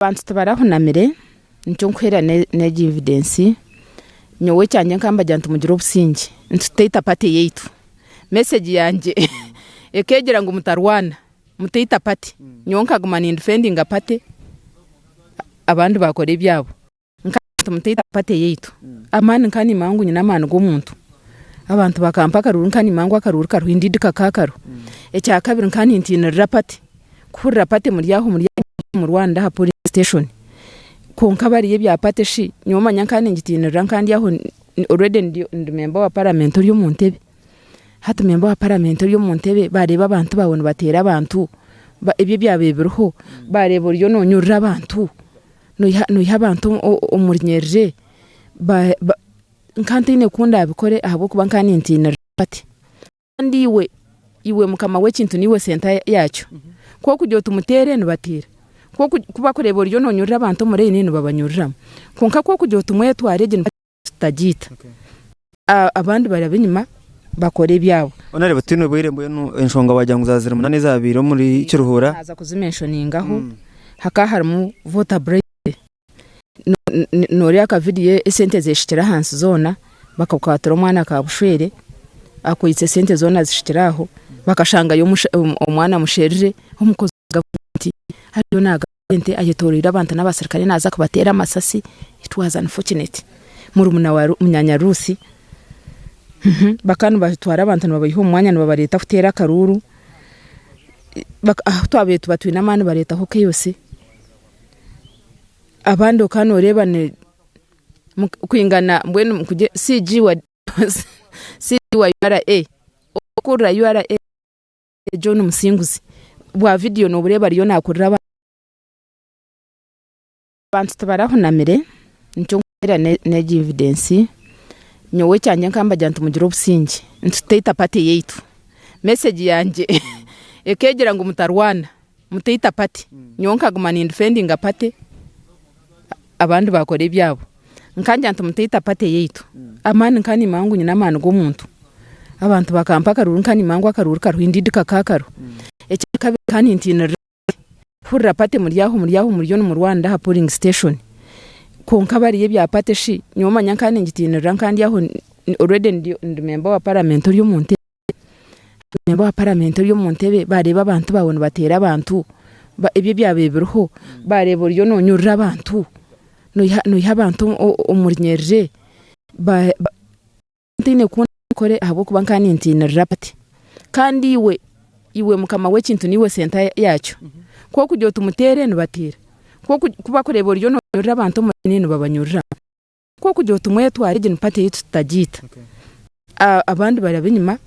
Abantu tibarahunamire, nikyo nkuheera n'egi evidence, nyowe ekyangye nkambagira nti mugire obusingye, nituteita party yaitu. Message yangye ekeegira ngu mutarwana, muteita party. Nyowe nkaguma nindifendinga party, abandi baakora ebyabo. Nka muteita party yaitu. Amaani nka nimanya ngu nyine amaani g'omuntu. Abantu bakampa akaruru nka nimanya ngu akaruru kariho indeed kakakariho. Ekyakabiri nka nintiinirira party. Kuhurira party muri aho muri omu Rwanda aha polling station. Kwonka bariyo ebya party shi nyowe manya nka ningitiinirira nka ndi aho already ndi member wa parliament ori omu ntebe. Hati member wa parliament ori omu ntebe bareeba abantu baawe nibateera abantu, ebyo ebyabaire biriho, bareeba oriyo nonyurura abantu. Noiha abantu omu runyerere nka ntaine ku ndabikore ahabw'okuba nka nintiinirira party. Kandi iwe iwe mukama w'ekintu niiwe senta yaakyo. Ku orikugira oti muteere nibateera, ku barikureeba oriyo noonyurura abantu omu layini nibabanyururamu. Kwonka ku orikugira oti mwetware egi tutagiita, abandi baraba enyima bakore ebyabo. Onareeba otaine obwire mbwenu enshonga wagira ngu zaba ziri munana ezabaire omuri Kiruhura. Naaza kuzimentioningaho hakaba harimu voter bribery noreeba aka video esente zeshukire ahansi zoona bakakwatira omwana ka bushwere akwaitse esente zoona zishukire aho bakashangayo omwana amusherire omukozi wa gavumenti ariyo nagaba sente ayetoreire abantu n'abasirikare naaza kubateera amasasi it was unfortunate murumuna wa munyaanya Ruth bakaba nibatwara abantu nibabaiha omu mwanya nibabareeta kuteera akaruuru ahu twabaire tuba twine amaani bareetaho chaos abandi okaba noreeba ni kwingana mbwenu CG wa CG wa URA orikukurira URA John Musinguzi bwa vidiyo nobureeba ariyo nakurira abantu. Abantu tibarahunamire nikyo nkuheera n'egi evidence nyowe ekyangye nkambagira nti mugire obusingye nituteita party yaitu. Message yangye ekeegira ngu mutarwana muteita party nyowe nkaguma nindifendinga party abandi baakora ebyabo. Nkangira nti muteita party yaitu. Amaani nka nimanya ngu nyine amaani g'omuntu. Abantu bakampa akaruru nka nimanya ngu akaruru kariho indeed kakakariho. Ekyakabiri nka nintiinirira Kuhurira party muri aho muri aho muriyo nimurwanira aha polling station. Kwonka bariyo ebya party shi nyowe manya nka ningitiinirira nka ndi aho already ndi member wa parliament ori omu ntebe. Member wa parliament ori omu ntebe bareeba abantu baawe nibateera abantu, ebyo ebyabaire biriho, bareeba oriyo nonyurura abantu, noiha abantu omu runyerere, Ntaine ku ndakore ahabw'okuba nka nintiinirira party. Kandi iwe, iwe mukama w'ekintu niiwe senta yaakyo. Ku orikugira oti muteere, nibateera. Ku oku ku barikureeba oriyo noonyurura abantu omu layini nibabanyurura. Ku orikugira oti mwetware egi ni party yaitu tutagiita. Abandi baraba enyima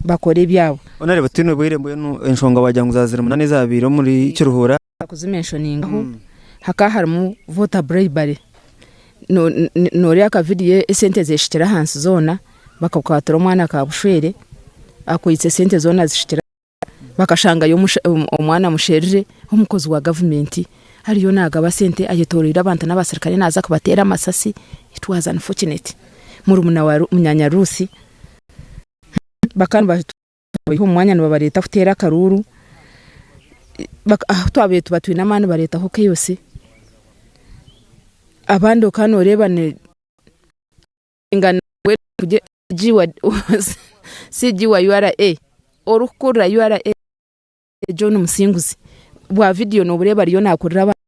bakore ebyabo. Onareeba otaine obwire mbwenu enshonga wagira ngu zaba ziri munana ezabaire omuri Kiruhura. Kuzimentioningaho hakaba harimu voter bribery noreeba aka video esente zeshukire ahansi zoona bakakwatira omwana ka bushwere akwaitse esente zoona zishukire bakashangayo omwana amusherire omukozi wa gavumenti ariyo nagaba sente ayetoreire abantu n'abasirikare naza kubateera amasasi it was unfortunate murumuna wa munyanya Ruth bakaba Nibabaiha omu mwanya nibabareeta kuteera akaruuru, ahu twabaire tuba twine amaani bareetaho chaos, abandi okaba nooreeba ni CG wa URA, orikukurira URA John Musinguzi, bwa vidiyo noobureeba ariyo naakurira abantu.